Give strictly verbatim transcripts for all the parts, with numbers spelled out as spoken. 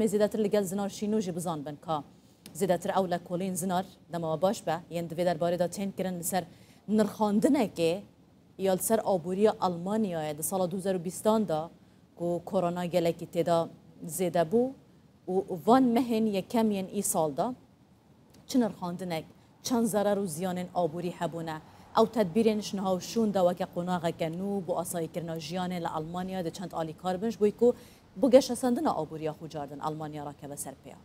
Zêdetir li gel Zinar Şîno jî bizanibin ka zêdetir ew lekolên Zinar dema we baş be yên di vê derbarê de tên kirin li ser nirxandinekê ya li ser aboriya Almanyayê di sala du hezar û bîstan de ku korona gelekî tê de zêde bû û van mehên yekem yên îsal de çi nirxandinek, çend zerar û ziyanên aborî hebûne. Ew tedbîrên ji niha û şûn de weke qonaxeke nû bo asayîkirina jiyanê li Almanya di çend alîkar bin ji bo ku bo geşesendina aboriya xwe cardin Almanya rakeve ser pêya.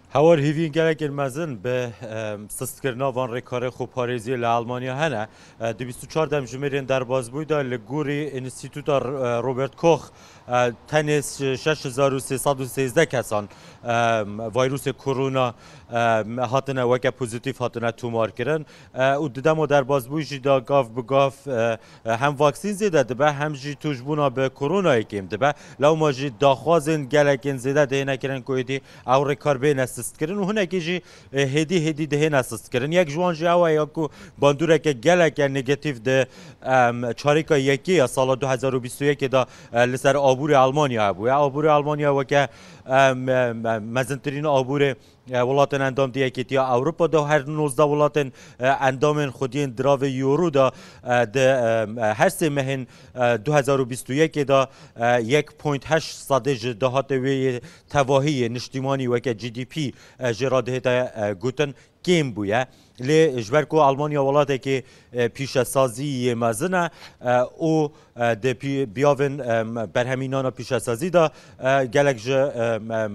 Hewar hêviyên gelekên mezin bi, em, sistkirina van rêkarê xweparêziyê li Almanya hene. E, di bîst û çar demjimêrên derbazbûyî de li gorî Înstîtuta R-, e, Robert Koch, e, tenê ş-, şeş hezar û sê sed û sêzdeh kesan, em, vayrûsê korona, em, hatine weke pozîtîf hatine tomarkirin. E, û di dema derbazbûyî jî de gav bi gav, e, e, hem vaksîn zêde dibe, hem jî tûşbûna bi koronayê kêm dibe. Lewma jî daxwazên gelekên zêde dihêne kirin ku êdî ew rêkar bêne sistkirin û hinekî jî, e, hêdî hêdî dihêne sistkirin. Yek ji wan jî ew e ya ku bandoreke geleke negatîf di, em, çarêka yekê ya sala du hezar û bîst û yekê de, e, li ser aborê Almanya hebûye. Aborê Almanya weke, em, em, em, mezintirîn aborê e, welatên endam di Yekîtiya Ewropa de û her nozdeh welatên, e, endamên xwediyên diravê Euro de, e, di, e, e, her sê mehên, e, du hezar û bîst û yekê de, e, yek point heşt sedê ji dahatê wê yê tevahî yê niştîmanî weke G D P, e, jê re dihête, e, gotin kêm bûye. Lê ji ber ku Almanya welatekî, e, pîşesazî yê mezin e, e, û, e, di pî-, biyavên, e, berhemînana pîşesazî de, e, gelek ji, e, e,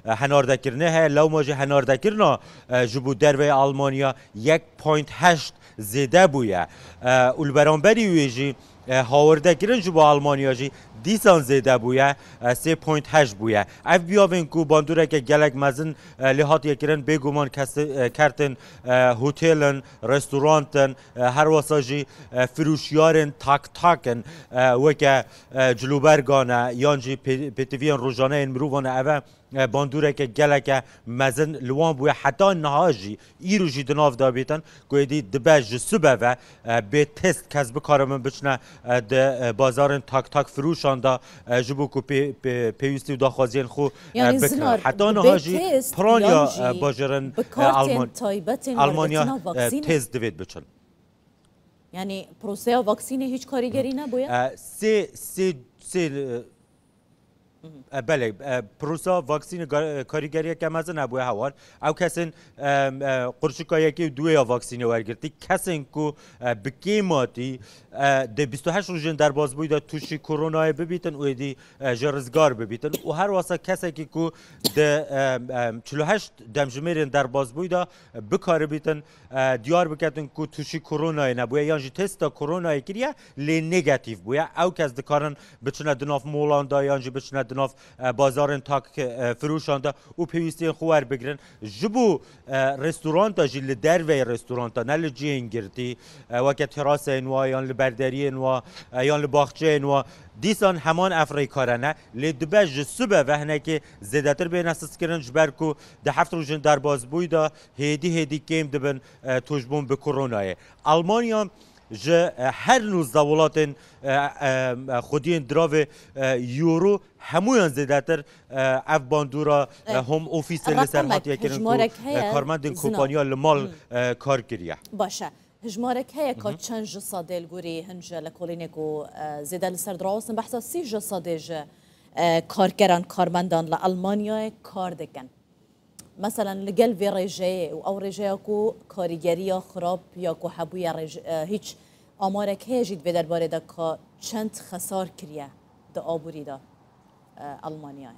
e, henardekirinê heye. Lewma jî henardekirina, e, ji bo derveyê Almanya yek point heşt zêde bûye. E, û li beramberî wê jî, e, hawirdekirin ji bo Almanya jî dîsan zêde bûye, e, sê point heşt bûye. Ev biyavên ku bandoreke gelek mezin, e, lê hatiye kirin, bêguman kes-, e, kertin, e, hotelin, restorantin, e, her wesa jî, e, firûşiyarên tak tak in, e, weke, e, cilûbergan e, yan jî pê-, pêtiviyên rojane yên mirovan e, ev e, e, bandoreke geleke mezin li wan bûye. Heta niha jî, îro jî di nav de bêtin, ku êdî dibe ji sibe ve, e, bê test kes bikaribin biçine, e, di, e, bazarên tak tak firûşan de, e, ji bo ku pê-, pê-, pêwîstî û daxwaziyên xwe, e, bikin. Yanî Zinar, heta niha jî piraniya, e, bajêrên, e, Alman-, Almanya, e, test divêt biçin. Yanî proseya vaksînê hîç karîgerî nebûye? E, sê, sê, sê, e, E, belê, e, prosa vaksînê ga-, e, karîgeriyeke mezin hebûye hewar. Ew kesên, e, e, qurçika yekê û duwê ya vaksînê wergirtî, kesên ku, e, bi kêmatî, e, di bîst û heşt rojên derbazbûyî de tûşî koronayê bibîtin û êdî, e, ji rizgar bibîtin û her wasa kesekî ku di, e, e, çil û heşt demjimêrên derbazbûyî de bikaribîtin, e, diyar biketin ku tûşî koronayê nebûye yan jî testa koronayê kiriye lê negatîf bûye. Ew kes dikarin biçine di nav molan de yan jî biçine di nav, e, bazarên tak, e, firûşan de û pêwîstiyên xwe werbigirin. Ji bo, e, restoranta jî li derveyê restoranta, ne li cihên girtî, e, weke teraseyên wa yan li berderiyên wa, e, yan li baxçeyên wa, dîsan heman ev rêkar hene. Lê dibe ji sibe ve hinekê zêdetir bêne siskirin ji ber ku di heft rojên derbazbûyî de hêdî hêdî kêm dibin, e, tûşbûn bi koronayê. Almanya ji, e, her nozdeh welatên, e, e, e, xwediyên diravê, e, Euro hemûyan zêdetir, e, ev bandora, e, home office li ser hatiye kirin ku, e, karmendên kompanya li mal, e, kar kiriye. Baş e. Hijmarek heye ka çend ji sedê li gorî hin ji lekolînê ku, e, zêde li ser dirawestin behsa sî ji sedê ji, e, karkeran, karmendan li Almanyayê kar dikin. Meselen li gel vê rêjeyê û ew rêjeya ku karîgeriya xirab ya ku hebûye rêj-, e, hîç amarek heye jî di vê derbarê de ka çend xesar kiriye di aborî de, e, Almanyayê?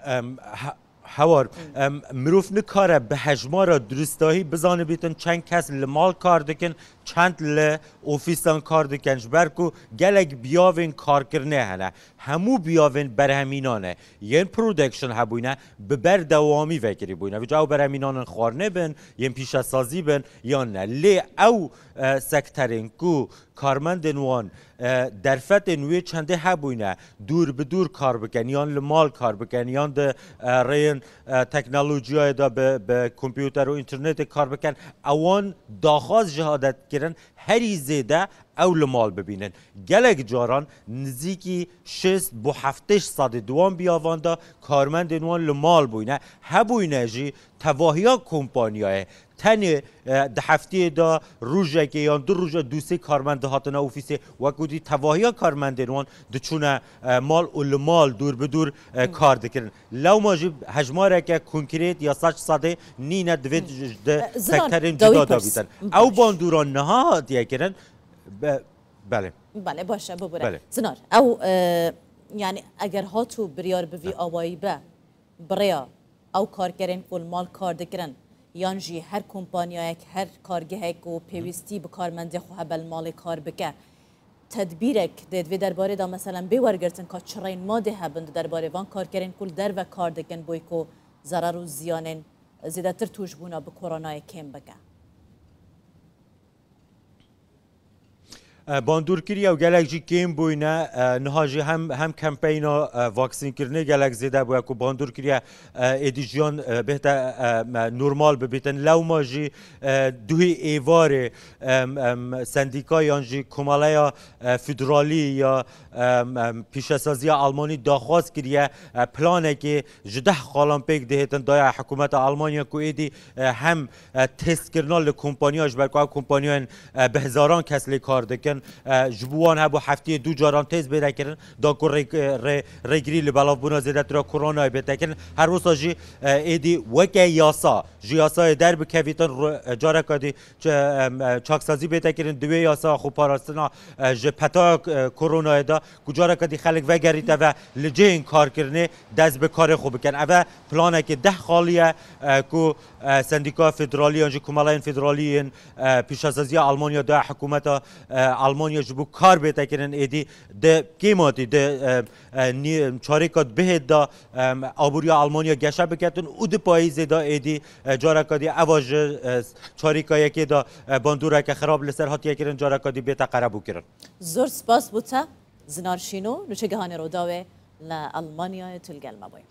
Em, he-, hewar, em, mirov nikare bi hejmara duristahî bizanibîtin çend kes li mal kar dikin, çend li ofîsan kar dikin, ji ber ku gelek biyavên karkirinê hene. Hemû biyavên berhemînan e. Yên production hebûyne, bi berdewamî vekirî bûyne. Vêca ew berhemînan in xwarinê bin, yên pîşesazî bin, yan ne. Lê ew, e, sekterên ku karmendên wan, e, derfetên wê çendê hebûyne, dûr bi dûr kar bikin, yan li mal kar bikin, yan di, e, rêyên, e, teknolojiyayê de bi, bi kompûter û înternetê kar bikin, ewan daxwaz ji adet kirin, herî zêde ew li mal bibînin. Gelek caran nizîkî şêst bo heftê sedî di wan biyavan de karmendên wan li mal bûyne. Hebûyne jî tevahiya kompanyayê tenê, e, di heftiyê de rojekê yan du roja du sê karmend dihatine ofîsê, wekû dî tevahiya karmendên wan diçûne, e, mal û li mal dûr bi dûr, e, kar dikirin. Lewma jî hejmareke konkret ya sed sedê nîne divê di sekterên cuda de bîtin. Ew bandora niha hatiye kirin. Be-, belê. Belê, baş e, bibûre. Belê. Zinar, ew, e, yani eger hat û biryar bi vî awayî be, bi rêya ew karkerên ku li mal kar dikirin, yan jî her kompanyayek, her kargehek ku pêwîstî bi karmendê xwe hebe li malê kar bike, tedbîrek dê di vê derbarê de, meselen, bê wergirtin ka çi rên madê hebin di derbarê van karkerên ku li derve kar dikin, bo ku zerar û ziyanên zêdetir tûşbûna bi koronayê kêm bike? E, bandor kiriye û gelek jî kêm bûyne. E, niha jî hem, hem kempeyna, e, vaksînkirinê gelek zêde bûye ku bandor kiriye, e, êdî jiyan, e, bihte, e, me-, normal bibîtin. Lewma jî, e, duhî êvarê, em, em, sendîka yan jî komeleya, e, federalî ya, em, em, pîşesaziya Almanî daxwaz kiriye, e, planekê ji deh xalan pêk dihêtin daye hikûmeta Almanya ku êdî, e, hem, e, testkirina li kompanya, ji ber ku ew kompanyayan, e, bi hezaran kes lê kar dikin, e, ji bo wan hebû heftiyê du caran test bête kirin, da ku rê-, rê-, rêgirî li belavbûna zêdetir a koronayê bête kirin. Her wisa jî, e, êdî weke yasa, ji yasayê derbikevîtin, ru-, e, careka dî ç-, em, e, çaksazî bête kirin, di wê yasa xweparastina, e, ji petaya, e, koronayê de, ku careke dî xelk vegerîte ve li cihên karkirinê dest bi karê xwe bikin. Ev e planekê deh xalî ye, e, ku, e, Sendîka Federalî yan jî Komelayên Federalî yên, e, pîşesaziya Almanya da hikûmeta, e, Almanya ji bo kar bête kirin êdî di kêmatî di, e, e, nî-, çarêka bihêt da, e, aboriya Almanya geşe biketin û di payîzê da êdî, e, careka dî eva ji, e, çarêka yekê da, e, bandoreke xirab li ser hatiye kirin, careka dî bête qerebû kirin. Zor spas bo te, Zinar Şîno, nûçegihanê Rûdawê li Almanyayê tu li gel me bûyî.